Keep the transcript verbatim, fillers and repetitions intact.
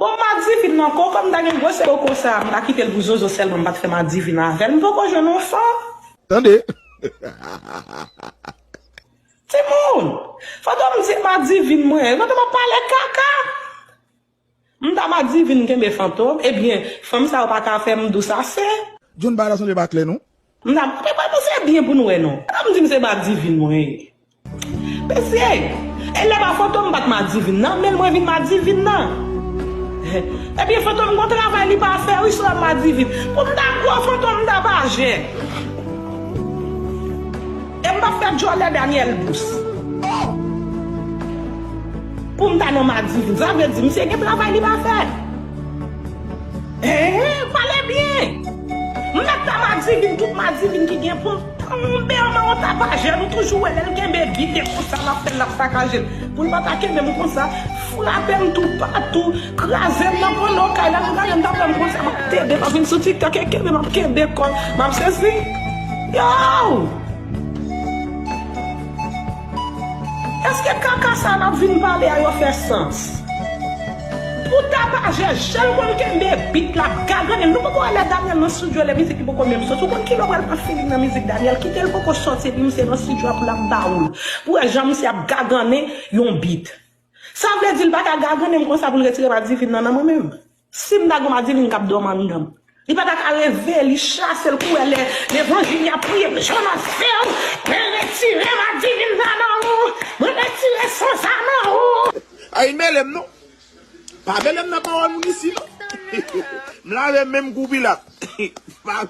Bon, madivin nan koko, m ta gen gwosè koko sa, m ta kite l pou zozo sèlman, m pa t fè madivin avè l, m poko jwenn yon fanm. Tande. Timoun, fantom di madivin mwen, fantom ap pale kaka. M ta madivin kenbe fantom, ebyen, fanm sa yo pa ka fè m dous ase. John Bala sanble pa klè non. M ta, pa panse byen pou nou wè non. Fantom di m se madivin mwen ye. Mesye, e lè pa fantom m pa t madivin nan, men mwen vin madivin nan. Ebyen, fantom gon travay li pa fè, wi, sou madivin. Pou m ta gwo fantom, m ta pa jè. E m pa fè djòlè Daniel Bous. Pou m ta nan madivin, sa vle di misye gen travay li pa fè. Ehe, pale byen. M mèt ta madivin, tout madivin ki gen pou m tonbe anba yon tapajè, nou toujou wè lè l kenbe biten konsa, l ap fè l, l ap sakaje l. Pou l pa ta kenbe m konsa, frape m toupatou, kraze m nan kono kay la, nou gade m ta pran m konsa, m ap tede, m ap vin sou TikTok e kenbe, m ap kenbe kò l, m ap sezi. Yo! Èske kaka sa n ap vin pale a yo fè sans? Pou tapajè, jan l konn kenbe bit la, ap gagannen l. Nou poko wè lè Daniel nan estidyo, lè mizik li poko menm soti. Ou konn kilè w pral pran feeling nan mizik Daniel? Kite l poko soti, epi misye nan estidyo a pou l ap ba ou l. Pou wè jan misye ap gagannen yon bit. Sa vle di l pa ka gagannen m konsa pou l retire madivin nan nan mwen menm. Si m ta gon madivin k ap dòmi anndan m, li pa ta ka leve, li chase l kouri lè levanjil y ap priye, Jonas fè w, mwen retire madivin nan nan ou, mwen retire sans sa nan ou. Ay, mele m non. Pa mele m nan pawòl moun isi non. M lave men m kou Pilat. Pa